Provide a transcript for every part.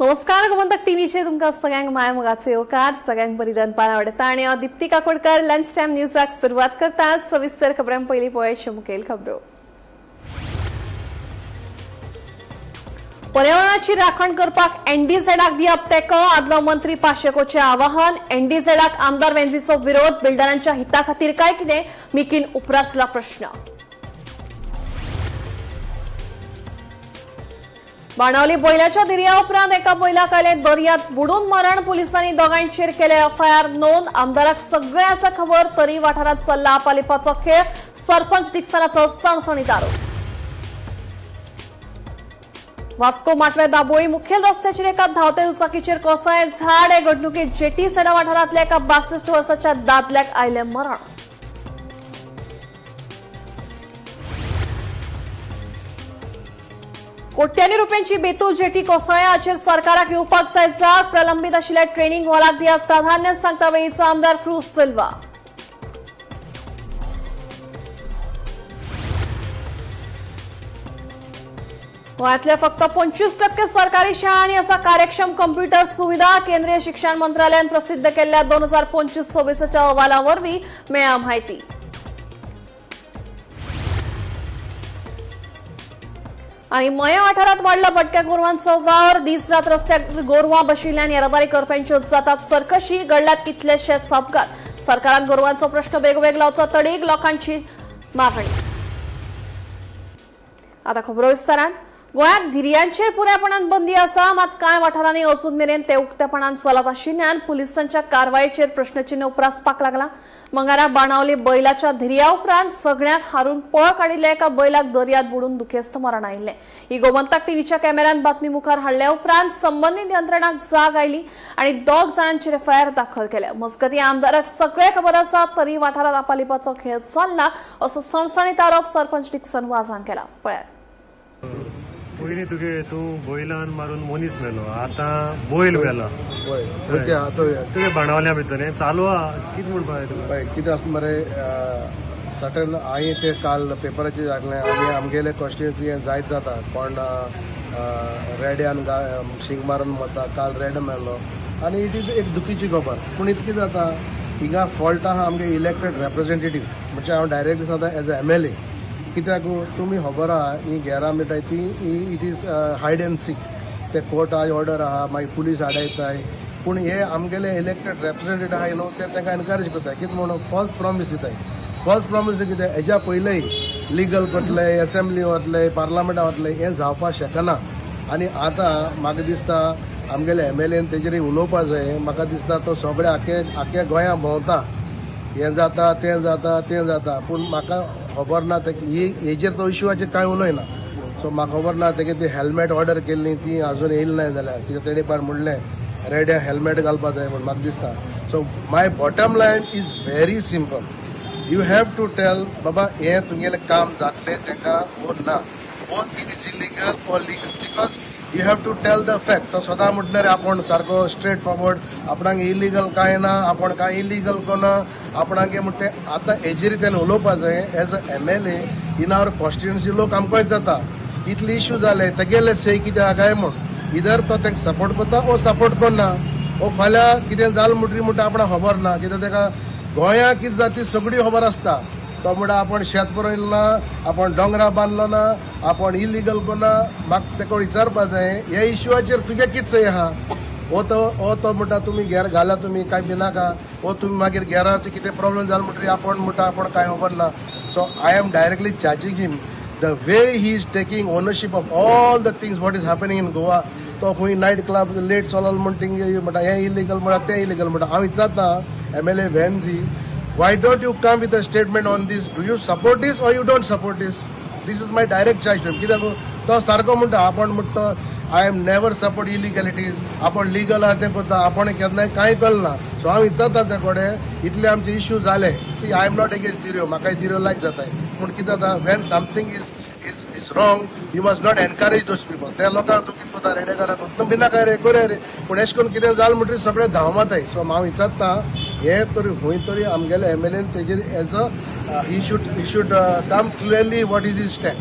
नमस्कार, गोमंतक टीव्हीचेर तुमकां सगळ्यांक माया मोगाचो येवकार. सगळ्यांक बरी दनपार आवडटा आनी हांव दीप्ती काकोडकर लंच टायम न्यूजाक सुरवात करता. सविस्तर खबरां पयलीं पळयात मुखेल खबरो. पर्यावरणाची राखण करपाक एनडीझेडाक दिवप तेंको, आदलो मंत्री पाशेकोचें आवाहन. एनडीझेडाक आमदार वेंझीचो विरोध, बिल्डरांच्या हिता खातीर काय कितें, मिकीन उप्रासला प्रश्न. बाणावली बैलाच्या धिरया उपरांत एका बैलाक आयलें दर्यांत बुडून मरण. पुलिसांनी दोगांचेर केले एफआयआर नोंद. आमदाराक सगळें आसा खबर, तरी वाठारांत चल्ला आपालिपाचो खेळ, सरपंच डिक्सनाचो सणसणीत आरोप. वास्को माटवे दाबोळी मुखेल रस्त्याचेर एका धांवते दुचाकीचेर कोसळ्ळें झाड. हे घडणुकेत जेटी सडा वाठारांतल्या एका 62 वर्साच्या दादल्याक आयलें मरण. कोट्यांनी रुपयांची बेतूल जेटी कोसळ्याचेर सरकाराक येवपाक जाय जाग. प्रलंबीत आशिल्ल्या ट्रेनिंग हॉलाक दियात प्राधान्य, सांगता वेळीचो आमदार क्रूज सिल्वा. गोंयांतल्या फक्त 25% सरकारी शाळांनी आसा कार्यक्षम कम्प्युटर सुविधा. केंद्रीय शिक्षण मंत्रालयान प्रसिद्ध केल्ल्या 2025-26च्या अहवाला वरवीं मेळ्ळ्या म्हायती. आणि मया वाठारात वाडला भटक्या गोरवांचो वावर. दीस रात रस्त्यार गोरवां बशिल्ल्यान येरादारी करप्यांच्यो जातात सरकशी. घडल्यात कितलेशेच अपघात. सरकारान गोरवांचो प्रश्न बेगोबेग लावचो तडीक, लोकांची मागणी. आता खबरो विस्तारान. गोंयांत धिरयांचेर पुरायपणान बंदी आसा, मात कांय वाठारांनी अजून मेरेन ते उक्तेपणान चलत आशिल्ल्यान पुलिसांच्या कारवायेचेर प्रश्नचिन्ह उप्रासपाक लागला. मंगारा बाणावली बैलाच्या धिरया उपरांत सगळ्यांक हारून पळ काडिल्ल्या एका बैलाक दर्यांत बुडून दुखेस्त मरण आयिल्लें. ही गोमंतक टीव्हीच्या कॅमेऱ्यान बातमी मुखार हाडल्या उपरांत संबंदीत यंत्रणांक जाग आयली आनी दोग जाणांचेर एफआयआर दाखल केले. मजगतीं, आमदाराक सगळें खबर आसा, तरी वाठारांत आपालिपाचो खेळ चल्ला, असो सणसणीत आरोप सरपंच डिक्सन वाजान केला. पळयात. पयलीं तुगे तूं बैलान मारून मनीस मेलो, आतां बैल मेलो. वय, खंयचे आतां? तुगे बाणावल्या भितर हें चालू आहा, कितें म्हणपा जाय तुका? पळय, कितें आसा मरे, सर्टन हांवें ते काल पेपराचेर दाखलें आनी आमगेले कॉन्स्टिट्युएन्सी हें जायत जाता. कोण रेड्यान शींग मारून वता, काल रेडो मेलो आनी it is एक दुखीची खबर. पूण इतकें जाता, हिंगा फॉल्ट आहा आमगे इलेक्टेड रेप्रेझेंटेटीव, म्हणजे हांव डायरेक्टली सांगता एज अ एमएलए. कित्याक तुमी खबर आहा, ही गेरां मेळटाय ती it is hide and seek. ते कोर्टा ऑर्डर आहा, मागीर पुलीस आडायताय. पूण हे आमगेले इलेक्टेड रेप्रेझेंटेटीव आहाय न्हू, ते तांकां एनकरेज करताय. कितें म्हणून फॉल्स प्रॉमीस दिताय. फॉल्स प्रॉमीस कितें, हेज्या पयलीं लिगल करतले, एसेंब्ली वतले, पार्लमेंटा वतले, हें जावपाक शकना. आनी आतां म्हाका दिसता आमगेले एमएलएन तेजेर उलोवपा जाय. म्हाका दिसता तो सगळे आखे आख्या गोंया भोंवता, हें जाता, तें जाता, तें जाता, पूण म्हाका खबर ना ते ही हेजेर तो इशूआचेर कांय उलयना. सो म्हाका खबर ना तेगे ती हेल्मेट ऑर्डर केल्ली ती अजून येयली ना जाल्यार, कित्याक तेणे पाट म्हणलें रेड्या हेल्मेट घालपा जाय म्हूण म्हाका दिसता. So my bottom line is very simple. You have to tell बाबा हें तुगेलें काम जातलें तांकां वो ना, वो it is illegal or legal, because you have to tell the fact. तो सदां म्हटल्यार आपूण सारको स्ट्रेट फॉरवर्ड, आपणाक इलिगल कांय ना, आपूण कांय इलिगल करना आपणाक म्हणटे. आतां हेजेर तेणें उलोवपा जाय as a MLA in our constituency. लोक आमकांय जाता इतले इश्यू जाले, तेगेले सही कित्याक काय म्हूण इधर तो तांकां सपोर्ट करता ओ सपोर्ट करना. ओ फाल्यां कितें जालें म्हणटकीर म्हणटा आपणाक खबर ना. कित्याक ताका गोंया कितें जाता ती सगळी खबर आसता. तो म्हणटा आपण शेत पुरयलें ना, आपण दोंगरा बांदलो ना, आपण इलिगल करना. म्हाका तेका विचारपा जाय, ह्या इश्यूआचेर तुगे कितें सही आहा? ओ तो म्हणटा तुमी घेर घाला, तुमी कांय भिनाका. ओ तुमी मागीर घेराचे कितें प्रॉब्लेम जालो म्हणटकीर आपण म्हणटा आपण कांय खबर ना. So I am directly charging him the way he is taking ownership of all the things what is happening in Goa. तो खंय नायट क्लब लेट चलल म्हण थिंग म्हणटा हें इलिगल म्हणटा, तें इलिगल म्हणटा. हांव विचारता MLA Venzy, why don't you come with a statement on this? Do you support this or you don't support this? This is my direct charge to him. कित्याक तो सारको म्हणटा आपण म्हणटा I am never support illegalities, आपण legal आहा तें करता, आपण केन्नाय कांय करना. सो हांव विचारता त्या कडेन, इतले आमचे इश्यू जाले. See, I am not against धिरयो, म्हाकाय धिरयो लायक जाताय, पूण कितें जाता, when something is wrong, you must not encourage those people. त्या लोकांक तूं कितें करता, रेडेकारांक तूं भिनाका रे, कोरया रे. पूण एशें करून कितें जालें म्हणटकीर सगळे धांव माताय. सो हांव विचारता, हे तरी खंय तरी आमगेले एमएलएन तेजेर as a he should come clearly what is his stand.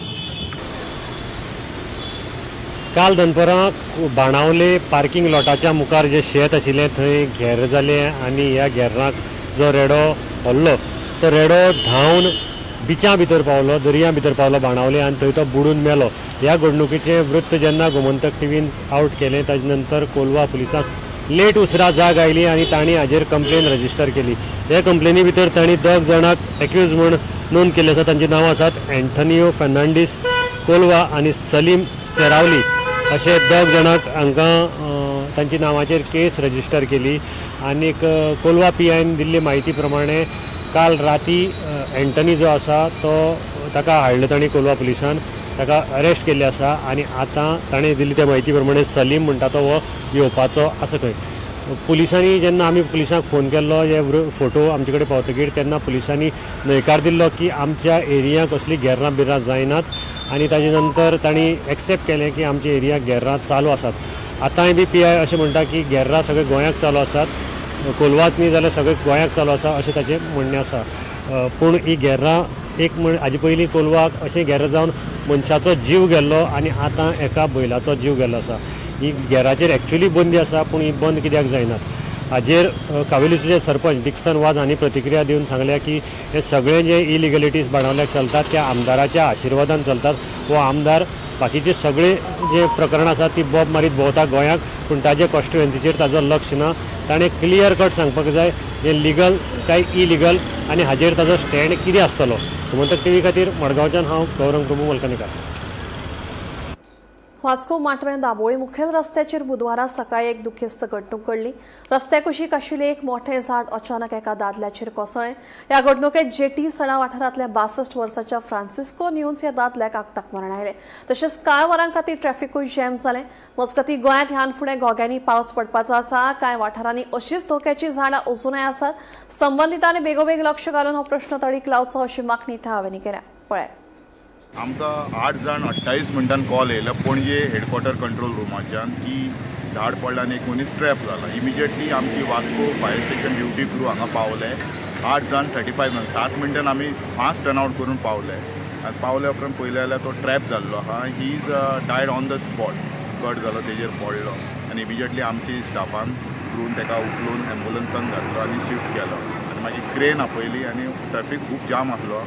काल दनपरां बाणावले पार्किंग लॉटाच्या मुखार जे शेत आशिल्लें थंय घेर जालें आनी ह्या घेर्राक जो रेडो हल्लो तो रेडो धांवन बिचां भितर पावलो, दर्या भितर पावलो बाणावले आनी थंय तो बुडून मेलो. ह्या घडणुकेचें वृत्त जेन्ना गोमंतक टीव्हीन आवट केलें ताजे नंतर कोलवा पुलिसांक लेट उसरां जाग आयली आनी तांणी हाजेर कंप्लेन रजिस्टर केली. हे कंप्लेनी भितर तांणी दोग जाणांक एक्यूज म्हूण नोंद केल्ले आसा. तांची नांवां आसात एंथनियो फर्नांडीस कोलवा आनी सलीम सेरावली अशे दोग जाणांक हांकां तांची नांवाचेर केस रजिस्टर केली. आनीक कोलवा पी आयन दिल्ले म्हायती प्रमाणे काल राती एंटनी जो आसा तो ताका हाडलो तांणी कोलवा पुलिसान, ताका अरेस्ट केल्ले आसा आनी आतां ताणें दिल्ली त्या म्हायती प्रमाणे सलीम म्हणटा तो हो येवपाचो आसा खंय. पुलिसांनी जेन्ना आमी पुलिसांक फोन केल्लो हे फोटो आमचे कडेन पावतकीर तेन्ना पुलिसांनी न्हयकार दिल्लो की आमच्या एरियांत कसली गेर्रां बिर्रां जायनात आनी ताजे नंतर तांणी एक्सेप्ट केलें की आमच्या एरियाक गेर्रां चालू आसात. आतांय बी पी I अशें म्हणटा की गेर्रां सगळे गोंयाक चालू आसात, कोलवात न्ही जाल्यार सगळे गोंयाक चालू आसा अशें ताचें म्हणणें आसा. पूण ही गेर्रां एक म्हण हाजे पयलीं कोलवाक अशें गेर्रां जावन मनशाचो जीव गेल्लो आनी आतां एका बैलाचो जीव गेल्लो आसा. ही गेराचेर एक्चुली बंदी आसा पूण ही बंद कित्याक जायनात हाजेर कावेलीचे सरपंच डिक्सन वाज हांणी प्रतिक्रिया दिवन सांगल्या की हे सगळे जे इलिगलिटीज बाणावल्याक चलतात त्या आमदाराच्या आशिर्वादान चलतात. हो आमदार बाकीचे सगळे जे प्रकरणां आसात ती बोब मारीत भोंवता गोंयाक, पूण ताजे कॉन्स्टिट्युएन्सीचेर ताजो लक्ष ना. ताणें क्लियर कट सांगपाक जाय हें लिगल काय इलिगल आनी हाजेर ताजो स्टँड कितें आसतलो. गोमंतक टीव्ही खातीर मडगांवच्यान हांव गौरंग प्रभू मलकनीकार. वास्को माटव्या दाबोळी मुखेल रस्त्याचेर बुधवारा सकाळी एक दुखेस्त घडणूक घडली. रस्त्या कुशीक आशिल्लें एक मोठें झाड अचानक एका दादल्याचेर कोसळ्ळें. ह्या घडणुकेत जेटी सणा वाठारांतल्या 62 वर्साच्या फ्रांसिस्को न्यून्स ह्या दादल्याक आक्ताक मरण आयलें. तशेंच कांय वरां खातीर ट्रॅफिकूय जॅम जालें. मजगतीं गोंयांत ह्यान फुडें घोग्यांनी पावस पडपाचो आसा. कांय वाठारांनी अशीच धोक्याचीं झाडां अजुनय आसात. संबंदितांनी बेगोबेग लक्ष घालून हो प्रश्न तडीक लावचो अशी मागणी थळाव्यांनी केल्या. पळयात. आमकां 8 जाण 28 मिनटान कॉल येयलो पणजे हेडक्वॉर्टर कंट्रोल रुमाच्यान की झाड पडला आनी एक मनीस ट्रॅप जाला. इमिजिएटली आमची Vasco fire station duty crew हांगा पावले. 8 जाण 35 मिनट, 7 मिनटान आमी फास्ट टर्न आवट करून पावले आनी पावल्या उपरांत पळयलें जाल्यार तो ट्रॅप जाल्लो आहा. He is died on the spot. Cut जालो, तेजेर पडलो आनी इमिजिएटली आमची स्टाफान क्रून ताका उखलून एम्बुलन्सान घातलो आनी शिफ्ट केलो आनी मागीर क्रेन आपयली आनी ट्रॅफीक खूब जाम आसलो.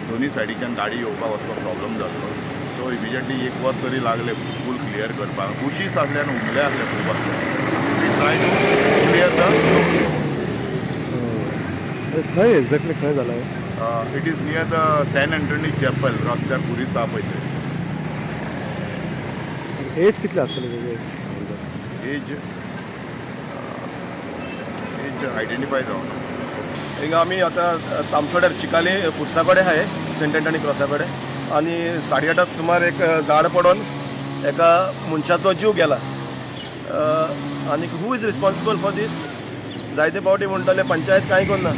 दोनी सायडीच्यान गाडी येवपाक वचपाक प्रॉब्लम जाल्लो. सो इमिजिएटली एक वर तरी लागलें फूल क्लियर करपाक. बुशीस आसले आनी हुमले आसले खूब आसले. We try to clear the खंय, एक्झॅक्टली खंय जाला? It is near the Saint Anthony Chapel, रस्त्यार पुलीस आहा पळय थंय. एज कितली आसतली तेजी? एज एज आयडेंटिफाय जावना. हिंगा आमी आतां तामसोड्यार चिकाली फुडसा कडेन आहाय, सेंट एंटनी क्रॉसा कडेन, आनी 8:30 सुमार एक झाड पडोन एका मनशाचो जीव गेला. आनी who is responsible for this? जायते फावटी म्हणटाले, पंचायत कांय करना.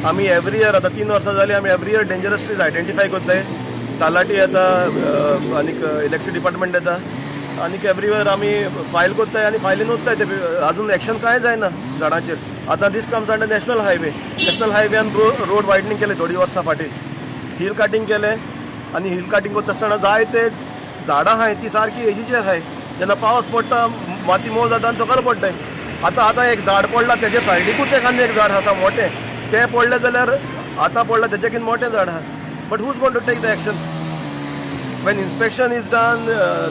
आमी एवरी इयर, आतां 3 वर्सां जालीं, आमी every year dangerous trees identify करताय. तलाठी येता आनीक इलेक्ट्रिसिटी डिपार्टमेंट येता आनीक एवरी इयर आमी फायल करताय आनी फायलीन वताय ते. अजून एक्शन कांय जायना झाडांचेर. आतां this comes under national highway. National हायवेन road widening केलें थोडीं वर्सां फाटीं, हिल कटिंग केलें आनी हिल कटिंग करता आसतना जायते झाडां आहाय ती सारकी एजीची आहाय. जेन्ना पावस पडटा, माती मोव जाता आनी सकयल पडटाय. आतां आतां एक झाड पडलां, तेजे सायडीकूच एक आनी एक झाड आसा मोटें. तें पडलें जाल्यार आतां पडलां तेच्याकीन मोटें झाड आहा. But who's gonna to take the action? When inspection is done,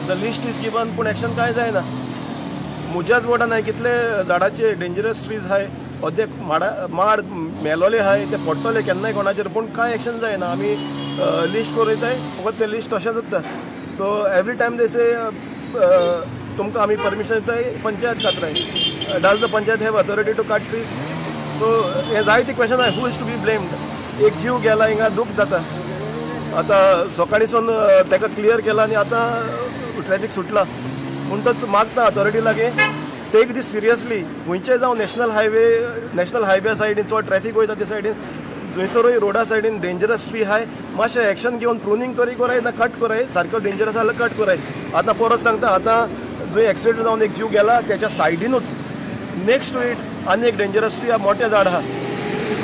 the list is given, पूण एक्शन कांय जायना. म्हज्याच वॉर्डान हांवें कितले झाडाचे डेंजरस ट्रीज आहाय, अर्दे माडा माड मेलोले आहाय, ते पडटले केन्नाय कोणाचेर, पूण कांय एक्शन जायना. आमी लिस्ट करयताय, फकत तें लिस्ट तशेंच उरता. So every time they say तुमकां आमी परमिशन दिताय, panchayat कातराय. Does the panchayat have authority to cut trees? So हे जायते क्वेश्चन आहाय. Who is to be blamed? एक जीव गेला हिंगा, दूख जाता. आतां सकाळीसून ताका क्लियर केला आनी आतां ट्रॅफिक सुटला. म्हणटच मागता अथॉरिटी लागीं, take this seriously. खंयचे जावं, नॅशनल हायवे, नॅशनल हायवे सायडीन चड ट्रॅफिक वयता ते सायडीन, जंयसरूय रोडा सायडीन डेंजरस ट्री आहाय, मातशें एक्शन घेवन प्रुनींग तरी कराय ना कट कराय. सारको डेंजरस जाल्यार कट कराय. आतां परत सांगता, आतां जंय एक्सिडेंट जावन एक जीव गेला त्याच्या सायडीनूच नेक्स्ट टू it आनी एक डेंजरस ट्री मोठें झाड आहा.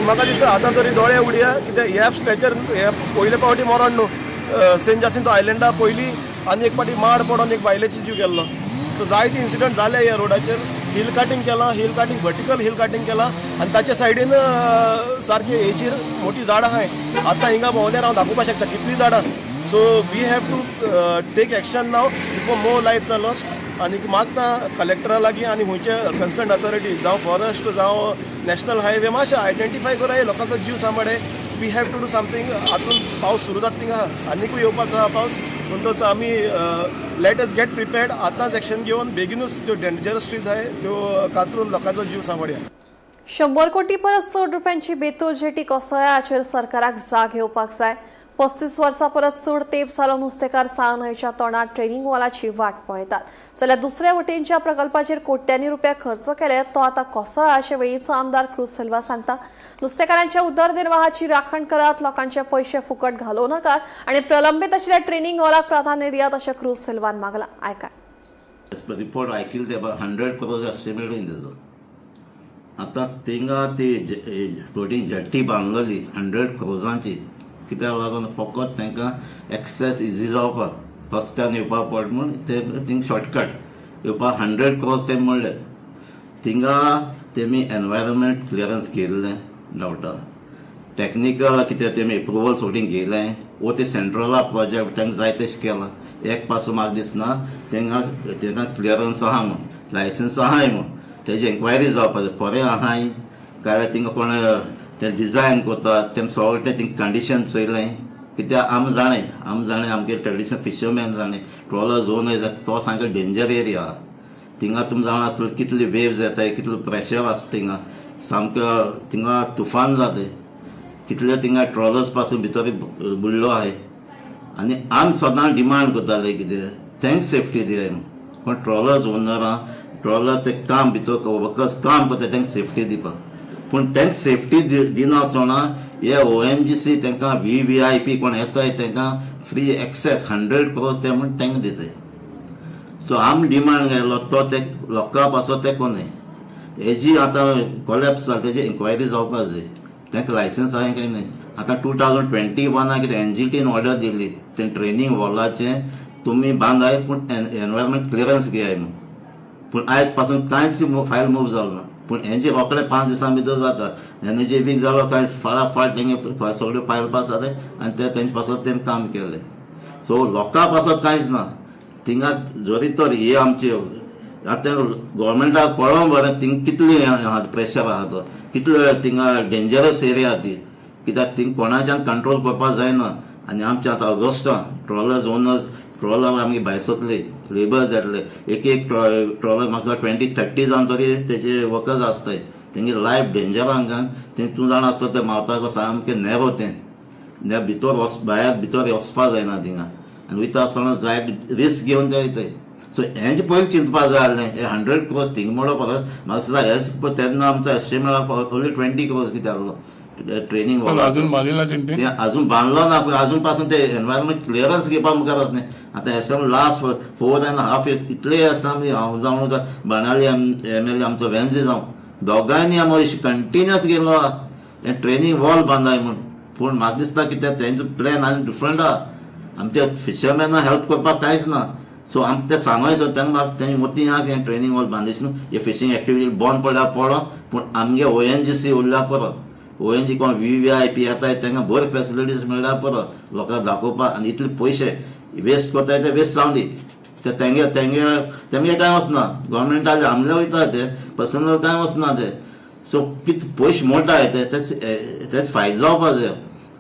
म्हाका दिसता आतां तरी दोळे उडया, कित्याक ह्या स्ट्रेचर हे पयले फावटी मरण न्हू. सेंट जासिंतो आयलंडा पयलीं आनी एक पाटी माड पडोन एक बायलेची जीव गेल्लो. सो जायते इन्सिडंट जाले ह्या रोडाचेर. हिल काटींग केलां, hill cutting, vertical hill cutting केलां आनी ताच्या सायडीन सारकी हेजीर मोटी झाडां आहाय. आतां हिंगा भोंवल्यार हांव दाखोवपाक शकता कितलीं झाडां. So we have to take action now before more lives are lost. आनी मागता कलेक्टरा लागीं आनी खंयचे कन्सर्न अथॉरिटी, जावं फॉरेस्ट जावं नॅशनल हायवे, मातशें आयडेंटिफाय करा, लोकांचो जीव सांबाळे. We have to do something. आतून पावस सुरू जाता थिंगा, आनिकूय येवपाचो आहा पावस. म्हणटच आमी let us get prepared. आतांच एक्शन घेवन बेगिनूच त्यो डेंजरस ट्रीज आहाय त्यो कातरून लोकांचो जीव सांबाळया. 100 कोटी परस चड रुपयांची बेतूल जेटी कोसळ्ळ्या, हाचेर सरकाराक जाग येवपाक जाय. 35 वर्सां परस चड तेंप जालो नुस्तेकार साळ न्हंयच्या तोंडार ट्रेनिंग वॉलाची वाट पळयतात, जाल्यार दुसऱ्या वटेनच्या प्रकल्पाचेर कोट्यांनी रुपया खर्च केले तो आतां कोसळ्ळा, अशें वेळीचो आमदार क्रुज सिल्वा सांगता. नुस्तेकारांच्या उदरनिर्वाहाची राखण करात, लोकांचे पयशे फुकट घालोवं नाकात आनी प्रलंबीत आशिल्ल्या ट्रेनिंग हॉलाक प्राधान्य दियात, अशें क्रुज सिल्वान मागलां. आयकाय. रिपोर्ट आयकिल्ले ते 100 क्रोर्स एस्टिमेट तेजो. आतां थिंगा ती फ्लोटींग जेट्टी बांदलेली 100 क्रोर्सांची कित्याक लागून? फकत तांकां एक्सेस इजी जावपाक, रस्त्यान येवपाक पड म्हूण ते थिंग शॉर्टकट येवपाक 100 क्रोर्स ते म्हणले. थिंगा तेमी एनवायरमेंट क्लियरन्स घेयल्लें डावटा, टॅक्निकल कितें तेमी एप्रुवल सोडून घेयलें वो ते सेंट्रला प्रोजेक्ट तांकां जाय तशें केलां. एक पासून म्हाका दिसना तेंका तेंकां क्लियरन्स आहा म्हूण, लायसन्स आहाय म्हूण. तेजी एन्क्वायरी जावपा जाय, खरें आहाय काय थिंगा कोण ते डिजायन करता तेम सगळें थिंग कंडिशन चोयलें. कित्याक आमी जाणें, आमगे ट्रेडिशनल फिशरमॅन जाणें, ट्रॉलर झोन तो सामको डेंजर एरिया आहा. थिंगा तुमी जाणा आसतले कितले वेव्स येताय, कितलो प्रेशर आसता थिंगा, सामकें थिंगा तुफान जाता. कितले थिंगा ट्रॉलर्स पासून भितर बुडलो आहाय. आनी आमी सदां डिमांड करताले कितें, तांकां सेफ्टी दियाय म्हूण. कोण ट्रॉलर्स ओनर आहा, ट्रॉलर ते काम भितर वर्कर्स काम करता, तांकां सेफ्टी दिवपाक. पूण तांकां सेफ्टी दिनासतना हे ओएनजीसी तांकां व्हीव्हीआयपी कोण येताय तांकां फ्री एक्सेस 100 क्रोर्स ते म्हूण तांकां दिताय. सो आमी डिमांड घायलो तो ते लोकां पासत ते कोन्नाय. हेजी आतां कोलॅप्स जाला तेजी इन्क्वायरी जावपा जाय, तांकां लायसन्स आहा काय न्हय. आतां 2021 कितें एनजीटीन ऑर्डर दिल्ली ते ट्रेनींग हॉलाचें तुमी बांदाय पूण एनवायरमेंट क्लियरन्स घेयाय म्हूण. पूण आयज पासून कांयच फायल मूव जालो ना. पूण हेंजे रोखडे 5 दिसां भितर जाता. एनर्जी वीक जालो काय फाटाफाट तेंगे सगळे फायल पास जाले आनी ते तेंचे पासत तेमी काम केलें. सो लोकां पासत कांयच ना थिंगा. जरी तर हे आमचे आतां गोवोरमेंटाक पळोवंक बरें थिंग कितली प्रेशर आहा तो, कितलो थिंगा डेंजरस एरिया ती. कित्याक थिंग कोणाच्यान कंट्रोल करपाक जायना. आनी आमच्या आतां ऑगस्टान ट्रॉलर्स ओनर्स ट्रॉलर आमगे भायर सरतले, लेबर्स जातले. एक एक ट्रॉलर म्हाका 20-30 जावन तरी तेजे वर्कर्स आसताय. तेंगे लायफ डेंजरान घालून ते, तूं जाणा आसतो ते मावता सामकें नॅरो, तें भितर वच भायर भितर वचपा जायना थिंगा आनी वयता आसतना जाय रिस्क घेवन ते वयताय. सो हेंचे पयलीं चिंतपा जाय आसलें. हे 100 क्रोर्स थिंग मोडो परत म्हाका दिसता हेच तेन्ना आमचो एस्टिमेट ओन्ली 20 क्रोर्स कितें आहलो ट्रेनींग. अजून बांदिला तेणी. ते अजून बांदलो ना. अजून पासून ते एनवायरमेंट क्लियरन्स घेवपा मुखार वचना. आतां एस M last 4.5 years इतले आसा आमी, हांव जावं, बाणावली एमएलए आमचो वेन्झी जावं, दोगांयनी आमी कंटिन्युअस गेलो हें ट्रेनींग वॉल बांदाय म्हूण. पूण म्हाका दिसता कित्याक तेंचो प्लॅन आनी डिफरंट आहा, आमच्या फिशरमॅना हेल्प करपाक कांयच ना. सो आमकां तें सांगोय. सो तांकां म्हाका तेंचे मतीं आहा की ट्रेनींग वॉल बांदिश न्हू, हे फिशींग एक्टिविटी बंद पडल्यार पडो, पूण आमगे ओएनजीसी उरल्या पुरो. ओएनजी कोण व्हीव्हीआयपी येताय तांकां बऱ्यो फेसिलिटीज मेळ्ळ्यार पुरो लोकांक दाखोवपाक. आनी इतले पयशे वेस्ट करताय ते वेस्ट जावं दी, ते तेंगे तेंगे तेमगे कांय वचना. गोवोरमेंटाले आमले वयता ते पर्सनल कांय वचना ते. सो कित पयशे मोडटाय ते तेच फायदो जावपा जाय.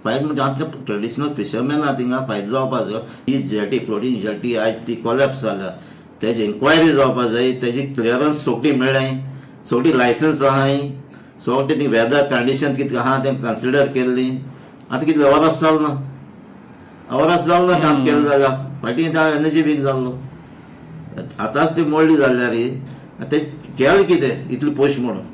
फायदो म्हणजे आमचे ट्रेडिशनल फिशरमॅन आहा थिंगा फायदो जावपा जाय. ही जेटी, फ्लोटींग जेटी आयज ती कोलॅप्स जाल्या, तेजी इन्क्वायरी जावपा जाय. तेजी क्लियरन्स सोगली मेळ्ळें, सोगली लायसन्स आहाय, सगळें ती वेदर कंडिशन कितें आहा तें कन्सिडर केल्ली. आतां कितले वरस जालो ना, वरस जालो ना काम केलें जाल्यार. फाटीं एनर्जी वीक जाल्लो, आतांच ती मोडली जाल्यार ते केलें कितें इतले पयशे म्हणून.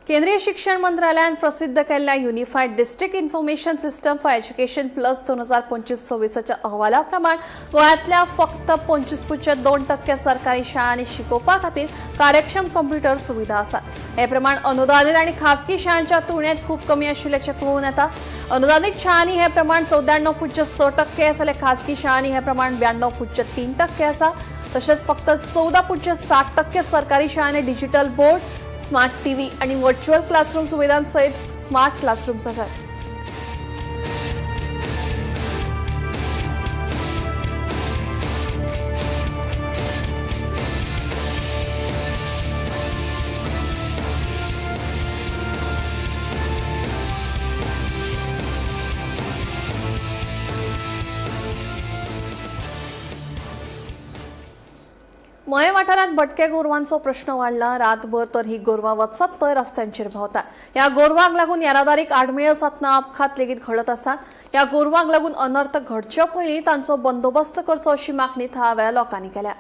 केंद्रीय शिक्षण मंत्रालयान प्रसिद्ध केल्ल्या unified district information system for education plus 2025-26 अहवाला प्रमाण गोंयांतल्या फक्त 25.2% सरकारी शाळांनी शिकोवपा खातीर कार्यक्षम कंप्युटर सुविधा आसात. हे प्रमाण अनुदानीत आनी खासगी शाळांच्या तुळनेत खूब कमी आशिल्ल्याचें कळून येता. अनुदानीत शाळांनी हे प्रमाण 94.6% जाल्यार खासगी शाळांनी हे प्रमाण 92.3% आसा. तशेंच फक्त 14.7% सरकारी शाळांनी डिजिटल बोर्ड, स्मार्ट टीव्ही आणि व्हर्च्युअल क्लासरूम सुविधांसहित स्मार्ट क्लासरूम्स आसात. मये वाठारांत भटक्या गोरवांचो प्रश्न वाडला. रातभर तर ही गोरवां वचत थंय रस्त्यांचेर भोंवतात. ह्या गोरवांक लागून येरादारीक आडमेळ जातना अपघात लेगीत घडत आसात. ह्या गोरवांक लागून अनर्थ घडचे पयलीं तांचो बंदोबस्त करचो अशी मागणी थळाव्या लोकांनी केल्या.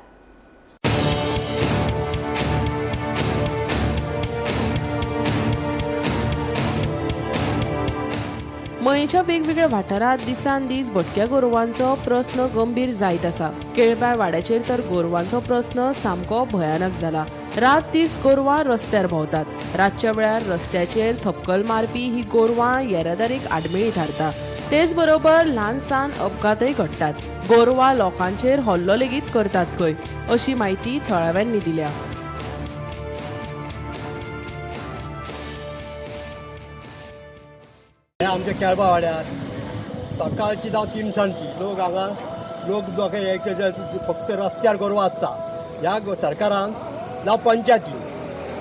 मयेच्या वेगवेगळ्या वाठारांत दिसान दीस भटक्या गोरवांचो प्रस्न गंभीर जायत आसा. केळबाय वाड्याचेर तर गोरवांचो प्रस्न सामको भयानक जाला. रात दीस गोरवां रस्त्यार भोंवतात. रातच्या वेळार रस्त्याचेर थपकल मारपी ही गोरवां येरादारीक आडमेळी थारता. तेच बरोबर ल्हान सान अपघातय घडटात. गोरवां लोकांचेर हल्लो लेगीत करतात खंय, अशी म्हायती थळाव्यांनी दिल्या. हे आमच्या केळबा वाड्यार सकाळची जावं तिनसांजची लोक हांगा लोक दोके एक फक्त रस्त्यार गोरवां आसता. ह्या सरकारान जावं पंचायती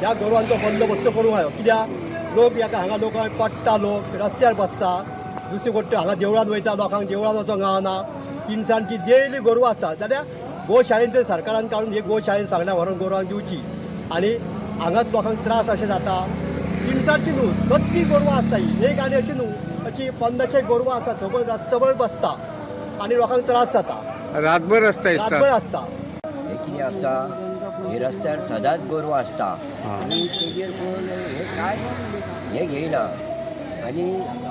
ह्या गोरवांचो बंदोबस्त करूंक जायो. कित्याक लोक हेका हांगा लोकांक पडटा, लोक रस्त्यार बसता. दुसरी गोश्ट हांगा देवळान वयता, लोकांक देवळान वचोंक गावना. तिनसांजची डेली गोरवां आसता जाल्यार गोशाळेन जर सरकारान काडून हे गोशाळेन सगळ्या व्हरोन गोरवांक दिवची आनी हांगाच लोकांक त्रास अशें जाता. तिनसांजची न्हू सत्ती गोरवां आसता ही एक आनी अशी न्हू अशी 50 गोरवां आसता, सगळं रातभर बसता आनी लोकांक त्रास जाता. रातभर आसता. रातभर आसता. हे कितें आसता, हे रस्त्यार सदांच गोरवां आसता आनी तेजेर कोण हे काय हे घेयना आनी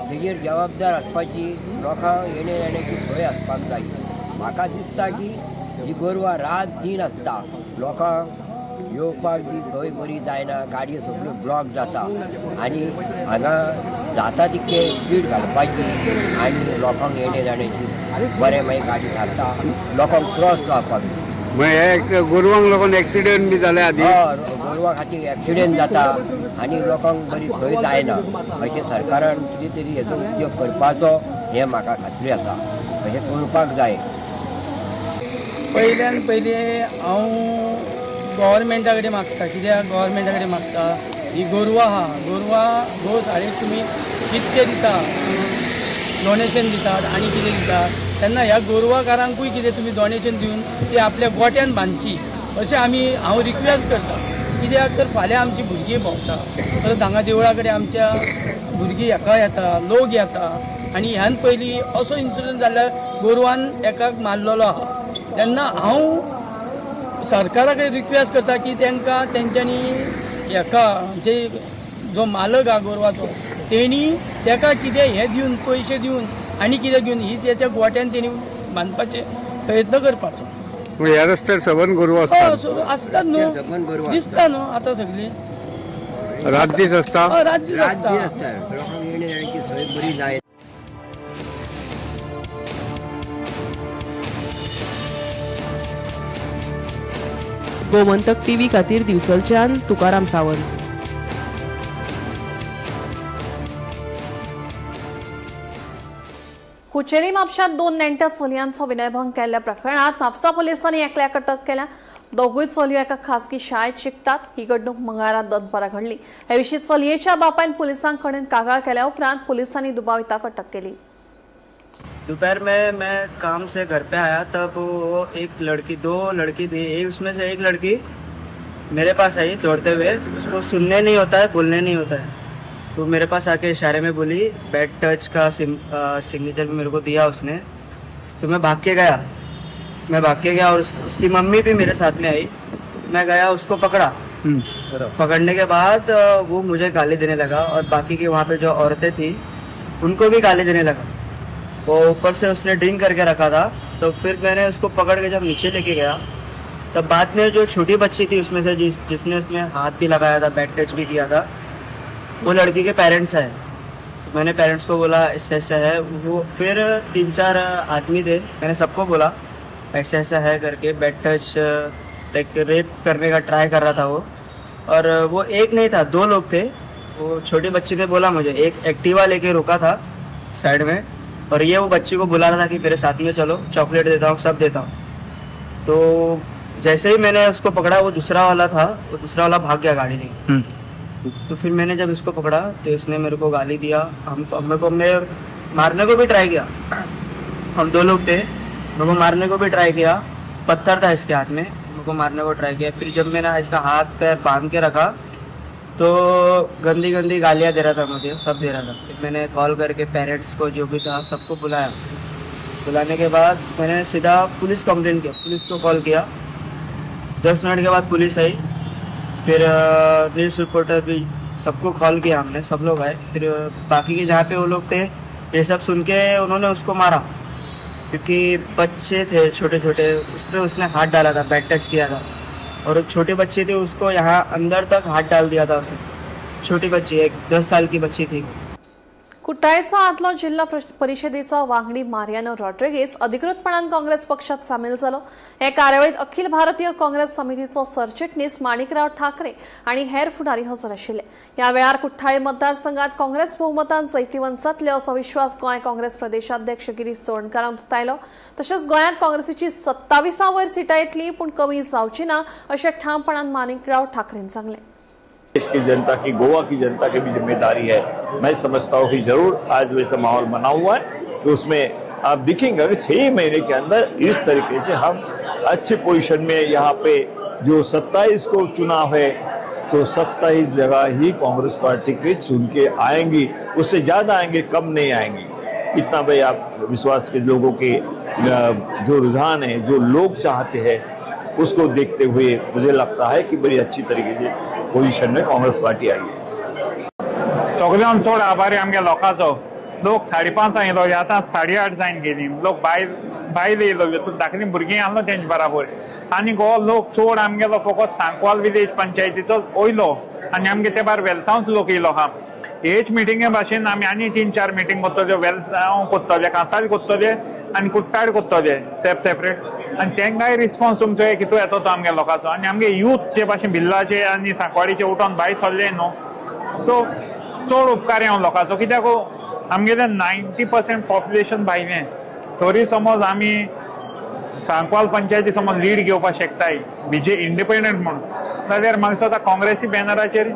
तेजेर जबाबदार आसपाची लोकांक येणे जाण्याची सोय आसपाक जाय. म्हाका दिसता की ही गोरवां रात दीन आसता, लोकांक येवपाक बी सोय बरी जायना, गाडयो सगळ्यो ब्लॉक जाता आनी हांगा जाता तितके स्पीड घालपाची आनी लोकांक येणे जाण्याची बरें मागीर गाडी थारता, लोकांक क्रॉस जावपाक. हे गोरवांक लागून एक्सिडेंट बी जाले आदी. हय, गोरवां खातीर एक्सिडेंट जाता आनी लोकांक बरी सोय जायना. अशें सरकारान कितें तरी हेजो उद्योग करपाचो हें म्हाका खात्री आसा, अशें करपाक जाय. पयल्यान पयलीं हांव गव्हर्मेंटा कडेन मागता. कित्याक गव्हर्मेंटा कडेन मागता, ही गोरवां आहा, गोरवां गोशाळेक तुमी कितके दिता, डोनेशन दितात आनी कितें दितात, तेन्ना ह्या गोरवांकारांकूय कितें तुमी डोनेशन दिवन ती आपल्या गोट्यान बांदची अशें आमी हांव रिक्वेस्ट करता. कित्याक तर फाल्यां आमची भुरगीं भोंवता, परत हांगा देवळा कडेन आमच्या भुरगीं हेका येता, लोक येता आनी ह्यान पयलीं असो इन्सिडंट जाल्ल्या गोरवान एकाक मारलेलो आहा. तेन्ना हांव सरकारा कडेन रिक्वेस्ट करता की तांकां तेंच्यांनी हेका जे जो मालक आहा गोरवाचो तेणी तेका कितें हें दिवन पयशे दिवन आनी कितें दिवन ही तेच्या गोट्यान तेणी बांदपाचे प्रयत्न करपाचो. ह्या रस्त्यार सबंद गोरवां आसतात. आसतात न्हू, दिसता न्हू आतां सगळीं. रात दीस आसता. रात दीस आसता. लोकांक येणे जाण्याची सोय बरी जाय. गोमंतक टीव्ही खातीर दिवचलच्यान तुकाराम सावंत. कुचेली म्हापशांत 2 नेण्ट्या चलयांचो विनयभंग केल्ल्या प्रकरणात म्हापसा पोलिसांनी एकल्याक अटक केल्या. दोगूय चलयो एका खासगी शाळेत शिकतात. ही घडणूक मंगळारा दनपारा घडली. हे विशीं चलयेच्या बापायन पुलिसां कडेन कागाळ केल्या उपरांत पोलिसांनी दुबाविताक अटक केली. दोपहर में मैं काम से घर पे आया तब वो एक लड़की, 2 लड़की थी, एक उसमें से एक लड़की मेरे पास आई दौड़ते हुए. उसको सुनने नहीं होता है, बोलने नहीं होता है, तो मेरे पास आके इशारे में बोली बैड टच का सिग्नेचर भी मेरे को दिया उसने. तो मैं भाग के गया, और उसकी मम्मी भी मेरे साथ में आई. मैं गया, उसको पकड़ा. पकड़ने के बाद वो मुझे गाली देने लगा और बाकी के वहाँ पे जो औरतें थी उनको भी गाली देने लगा। वो ऊपर से उसने ड्रिंक करके रखा था। तो फिर मैंने उसको पकड़ के जब नीचे लेके गया, तब बाद में जो छोटी बच्ची थी उसमें से जिसने उसमें हाथ भी लगाया था, बैड टच भी किया था, वो लड़की के पेरेंट्स आए। तो मैंने पेरेंट्स को बोला ऐसे ऐसा है। वो फिर तीन चार आदमी थे, मैंने सबको बोला ऐसा ऐसा है करके, बैड टच, लाइक रेप करने का ट्राई कर रहा था वो। और वो एक नहीं था, दो लोग थे। वो छोटी बच्ची ने बोला मुझे, एक एक्टिवा लेके रुका था साइड में और ये वो बच्ची को बुला रहा था कि मेरे साथ में चलो, चॉकलेट देता हूँ, सब देता हूँ। तो जैसे ही मैंने उसको पकड़ा, वो दूसरा वाला था, वो दूसरा वाला भाग गया गाड़ी लेके। तो फिर मैंने जब इसको पकड़ा तो इसने मेरे को गाली दिया, हम मेरे को मैं मारने को भी ट्राई किया। हम दो लोग थे, मेरे को मारने को भी ट्राई किया। पत्थर था इसके हाथ में, मेरे को मारने को ट्राई किया। फिर जब मैंने इसका हाथ पैर बांध के रखा तो गंदी गंदी गालियाँ दे रहा था मुझे, सब दे रहा था। फिर मैंने कॉल करके पेरेंट्स को जो भी था सबको बुलाया। बुलाने के बाद मैंने सीधा पुलिस कंप्लेन किया, पुलिस को कॉल किया। 10 मिनट के बाद पुलिस आई। फिर न्यूज़ रिपोर्टर भी, सबको कॉल किया हमने, सब लोग आए। फिर बाकी के जहाँ पे वो लोग थे, ये सब सुन के उन्होंने उसको मारा, क्योंकि बच्चे थे छोटे छोटे, उस पर उसने हाथ डाला था, बैड टच किया था। और छोटे बच्चे थे, उसको यहाँ अंदर तक हाथ डाल दिया था उसने। छोटी बच्ची, एक 10 साल की बच्ची थी। कुठ्ठाळेचो आदलो जिल्हा परिशदेचो वांगडी मारियानो रॉड्रिगेज अधिकृतपणान काँग्रेस पक्षात सामील जालो. हे कार्यावळीत अखिल भारतीय काँग्रेस समितीचो सरचिटणीस माणिकराव ठाकरे आनी हेर फुडारी हजर आशिल्ले. ह्या वेळार कुठ्ठाळे मतदारसंघात काँग्रेस भोवमतान जैतिवंत जातले असो विश्वास गोंय काँग्रेस प्रदेशाध्यक्ष गिरीश चोडणकारान उक्तायलो. तशेंच गोंयांत काँग्रेसीची 27 वयर सिटां येतली, पूण कमी जावची ना अशें ठामपणान माणिकराव ठाकरेन सांगलें. देश की जनता की, गोवा की जनता की भी जिम्मेदारी है। मैं समझता हूँ कि जरूर आज वैसा माहौल बना हुआ है तो उसमें आप देखेंगे कि 6 महीने के अंदर इस तरीके से हम अच्छे पोजीशन में, यहाँ पे जो 27 को चुनाव है तो 27 जगह ही कांग्रेस पार्टी के चुन के आएंगी, उससे ज्यादा आएंगे, कम नहीं आएंगी। इतना भाई आप विश्वास के लोगों के जो रुझान है, जो लोग चाहते हैं, उसको देखते हुए मुझे लगता है कि बड़ी अच्छी तरीके से पोजीशन में कांग्रेस पार्टी आई है। सगळ्यान चड आभारी आमगे लोकांचो. लोक 5:30 येयलो, आतां 8:30 जायन गेली. लोक बायल बायल येयलो, धाकलीं भुरगीं आहलो तेंचे बराबर. आनी हो लोक चड आमगेलो फकत सांकवाल विलेज पंचायतीचो वयलो आनी आमगे ते भायर वेलसांवच लोक येयलो आहा. हेच मिटिंगे भाशेन आमी आनी तीन चार मिटींग करतले, वेलसांव करतले, कांसावली करतले आनी कुट्टाळ करतले सेप सेपरेट. आनी तेंकाय रिस्पॉन्स तुमचो कितू येतो तो आमगे लोकांचो. आनी आमगे यूथ जे भाशेन बिल्लाचे आनी सांकवाडीचे उठोन भायर सरले न्हू, सो चड उपकारी हांव लोकांचो, कित्याक आमगेलें 90% पॉप्युलेशन भायलें. तरी समज आमी सांकवाल पंचायती समज लीड घेवपाक शकताय बीजे इंडिपेंडंट म्हणून जाल्यार, म्हाका दिसता काँग्रेसी बॅनराचेर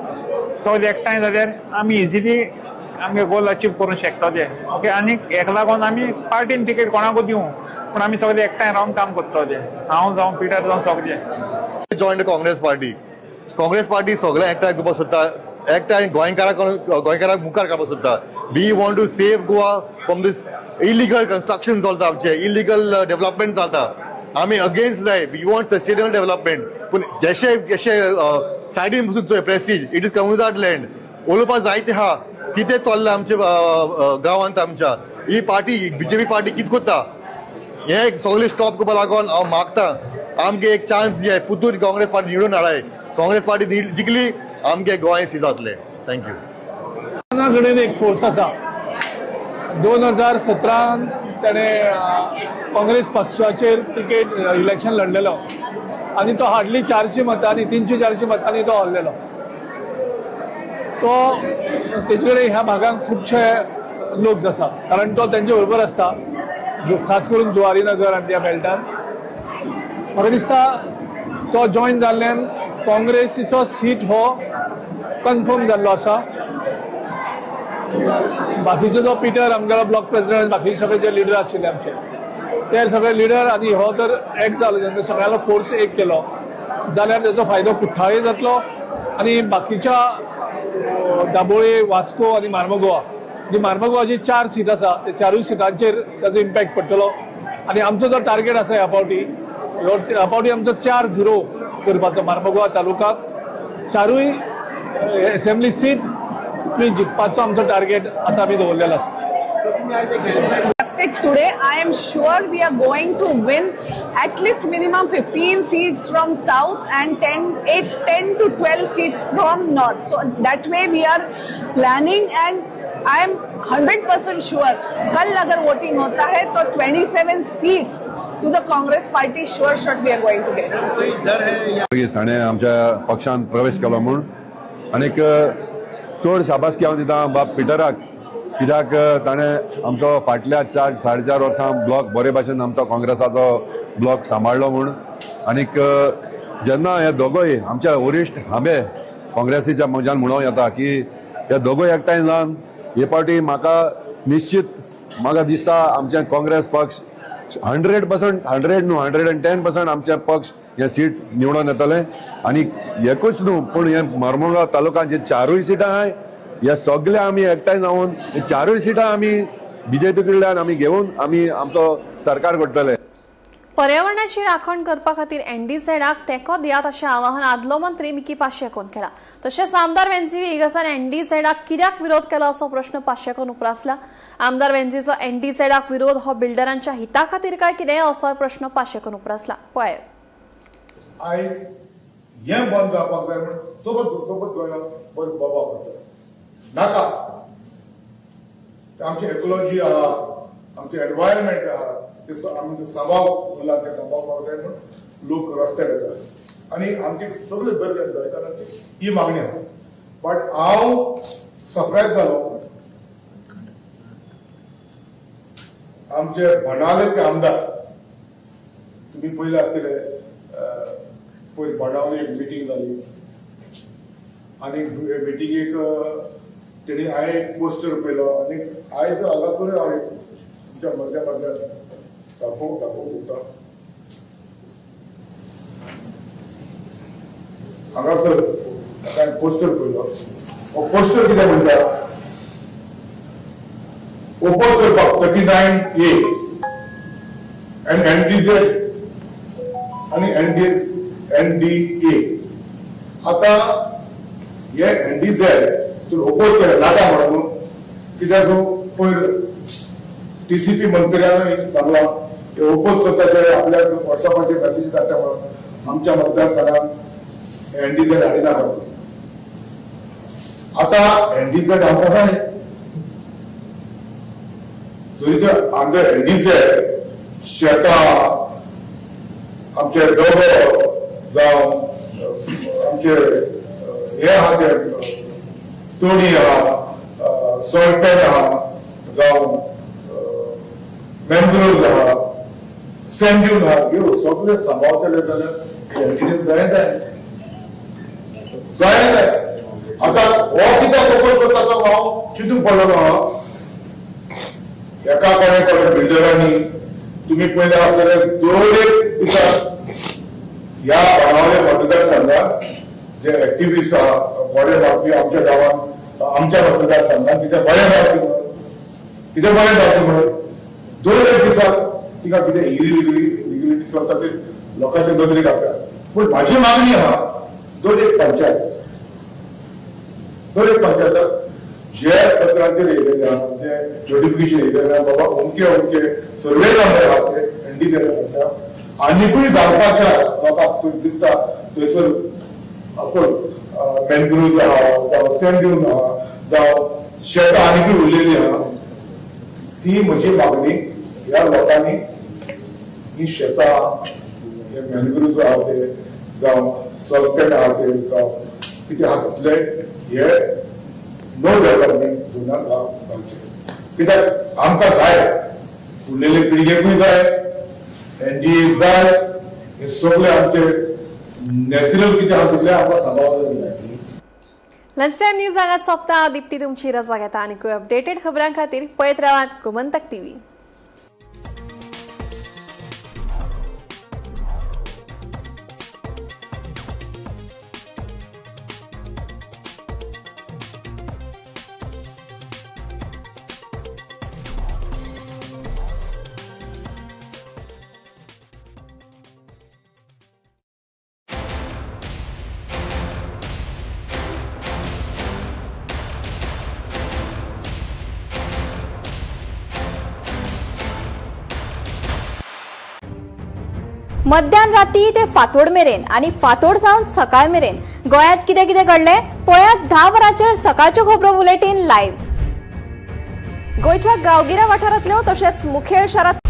सगळे एकठांय जाल्यार आमी इजिली आमगे गोल अचीव करूंक शकतले. ओके, आनी हेका लागून आमी पार्टीन तिकेट कोणाकूय दिवं, पूण आमी सगळे एकठांय रावन काम करतले, हांव जावं, पिटर जावं, सगळे. Join the Congress party. Congress party सगळे एकठांय करपाक सोदता, एकठांय गोंयकाराक गोंयकाराक मुखार काडपाक सोदता. We want to save Goa from this illegal construction चलता आमचे, इलिगल डेव्हलपमेंट चलता. आमी अगेन्स्ट जाय. We want sustainable development. पूण जशे जशे सायडीन बसून चोय Prestige, it is comunidade land. उलोवपाक जायते आहा कितें चल्लां आमच्या गांवांत. आमच्या ही पार्टी, बीजेपी पार्टी कितें करता हे सगळें स्टॉप करपा लागून हांव मागता, आमगे एक चान्स दियाय, पुतून काँग्रेस पार्टी निवडून हाडाय. काँग्रेस पार्टी जिखली, आमगे गोंय सील जातलें. Thank you. कडेन एक फोर्स आसा. 2017 ताणें काँग्रेस पक्षाचेर तिकेट इलेक्शन लढलेलो आनी तो हार्डली 400 मतांनी, 300-400 मतांनी तो हरलेलो. तो तेजे कडेन ह्या भागांत खुबशे लोक आसा, कारण तो तेंचे बरोबर आसता, खास करून जुवारी नगर आनी त्या बेल्टान. म्हाका दिसता तो जॉयन जाल्ल्यान काँग्रेसीचो सीट हो कन्फर्म जाल्लो आसा. बाकीचो जो पिटर आमगेलो ब्लॉक प्रेसिडेंट, बाकीचे सगळे जे लिडर आशिल्ले आमचे, ते सगळे लिडर आनी हो जर एक जालो, जेन्ना सगळ्यालो फोर्स एक केलो जाल्यार तेजो फायदो कुठ्ठाळे जातलो आनी बाकीच्या दाबोळे, वास्को आनी मार्मगोवा, जी मार्मगोवाची चार सीट आसा, ते चारूय सिटांचेर ताजो इम्पॅक्ट पडटलो. आनी आमचो जो टार्गेट आसा ह्या फावटी, ह्या फावटी आमचो 4-0 करपाचो मार्मगोवा तालुकाक. चारूय एसेंब्ली सीट मी जिखपाचो आमचो टार्गेट आतां आमी दवरलेलो आसा. Today, I am sure we are going to win at least minimum 15 seats from south and 10, 8, 10 to 12 seats from north. So that way we are planning and I am 100% sure कल अगर voting होता है तो 27 seats to the Congress party sure shot we are going to get. ताणें आमच्या पक्षान प्रवेश केलो म्हूण आनीक चड शाबासकी हांव दिता बाब पिटराक, कित्याक ताणें आमचो फाटल्या 4-4.5 वर्सां ब्लॉक बरे भाशेन आमचो काँग्रेसाचो ब्लॉक सांबाळ्ळो म्हूण. आनीक जेन्ना हे दोगूय आमच्या वरिश्ठ हांबे काँग्रेसीच्या म्हज्यान म्हणूंक येता की हे दोगूय एकठांय जावन हे फावटी म्हाका निश्चित म्हाका दिसता आमचें काँग्रेस पक्ष 100%, 100 न्हू, 110% आमचें पक्ष हे सीट निवडून येतलें. आनी एकूच न्हू पूण हे मरमोगांव तालुक्यांत जे चारूय सिटां आहाय हे सगळे आमी एकठांय जावन हे चारूय सिटां आमी बीजेपी कडल्यान आमी घेवन आमी आमचो सरकार घडटले. पर्यावरणाची राखण करपा खातीर एनडीझेडाक तेंको दियात अशें आवाहन आदलो मंत्री मिकी पाशेकोन केला. तशेंच आमदार वेन्झी व्हिएगसान एनडीझेडाक कित्याक विरोध केला असो प्रश्न पाशेकोन उप्रासला. आमदार वेन्झीचो एनडीझेडाक विरोध हो बिल्डरांच्या हिता खातीर काय कितें असोय प्रश्न पाशेकोन उप्रासला. पळयात. आयज हें बंद जावपाक जाय म्हूण सोबत सोबत गोंयांत बरो बोबाळ करता नाका. आमची एक्लॉजी आहा, आमचें एनवायरमेंट आहा, ते आमी सांबाळ उरला ते सांबाळपाक जाय म्हणून लोक रस्त्यार येतात आनी आमची सगळे दर गोंयकारांची ही मागणी आहा. बट हांव सरप्रायज जालो आमचे बाणावलेचे आमदार, तुमी पयले आसतले, पयर बाणावले एक मिटींग जाली आनी मिटिंगेक तेणी हांवें एक पोस्टर पळयलो आनी आयज हांगासर हांव तुमच्या मदल्या मदल्या दाखोवंक दाखोवंक सोदता. हांगासर हांवें पोस्टर पळयलो. हो पोस्टर कितें म्हणटा, ओपोज करपाक 39A आनी एनडीझेड आनी एनडीए. आतां हे एनडीझेड तूं ओपोज केलें नाका म्हणून कित्याक पयर टीसीपी मंत्र्यानूय सांगलां ते ओपोज करता ते आपल्याक वॉट्सॅपाचेर मॅसेज धाडटा म्हणून आमच्या मतदारसंघात एनडीझेड हाडिना म्हणून. आतां एनडीझेड आमकां जाय जरी ते आमचे एनडीझेड शेतां आमचे दोंगर जावं आमचे हे आहा ते तोणी आहा, सॉल्ट आहा, जावं मॅनग्रोव्ज आहा, सँड ड्यून आहा, ह्यो सगळे सांबाळटले जाल्यार एनडीए जाय जाय जाय जाय. आतां हो कित्याक ओपोज करता तो हांव चिंतूंक पडलेलो आहा. एका कोणे कोणे बिल्डरांनी तुमी पयले आसतले दर एक दिसा ह्या बाणावले मतदारसंघात जे एक्टिविस्ट आहा बरे वागपी आमच्या गांवांत आमच्या मतदारसंघात कितें बरें जावचें म्हणून कितें बरें जावचें म्हणून दर एक दिसा तिका कितें इरिलिगलिटी चलता ते लोकांच्या नदरेक हाडटा. पूण म्हाजी मागणी आहा दर एक पंचायत दर एक पंचायताक जे पत्रांचेर येयलेले आहा जे नोटिफिकेशन येयलेले आहा बाबा अमके अमके सर्वे नंबर आहा ते एनडीझेड म्हणटा आनिकूय घालपाच्या लोकांक थंय दिसता थंयसर आपण मॅनग्रोव्ज आहा जावं सँड ड्यून आहा जावं शेतां आनिकूय उरलेली आहा ती म्हजी मागणी ह्या लोकांनी ही शेतां हे मॅनग्रोव्ज आहा ते जावं सॉल्ट पॅन आहा ते जावं कितें आहा तितले हे नो डेव्हलपमेंट झोनाक घालचे कित्याक आमकां जाय उरलेले पिळगेकूय जाय एनडीए जाय हे सगळे आमचे नॅचरल कितें आहा तितलें आमकां सांबाळपाक जाय. लंच टायम न्यूज हांगाच सोंपता. दीप्ती तुमची रजा घेता आनी अपडेटेड खबरां खातीर पळयत रावात गोमंतक टीव्ही. मध्यान राती ते फांतोड मेरेन आनी फांतोड जावन सकाळ मेरेन गोंयांत कितें कितें घडलें पळयात 10 वरांचेर सकाळच्यो खबरो बुलेटीन लायव्ह. गोंयच्या गांवगिऱ्या वाठारांतल्यो तशेंच मुखेल शारांतल्यो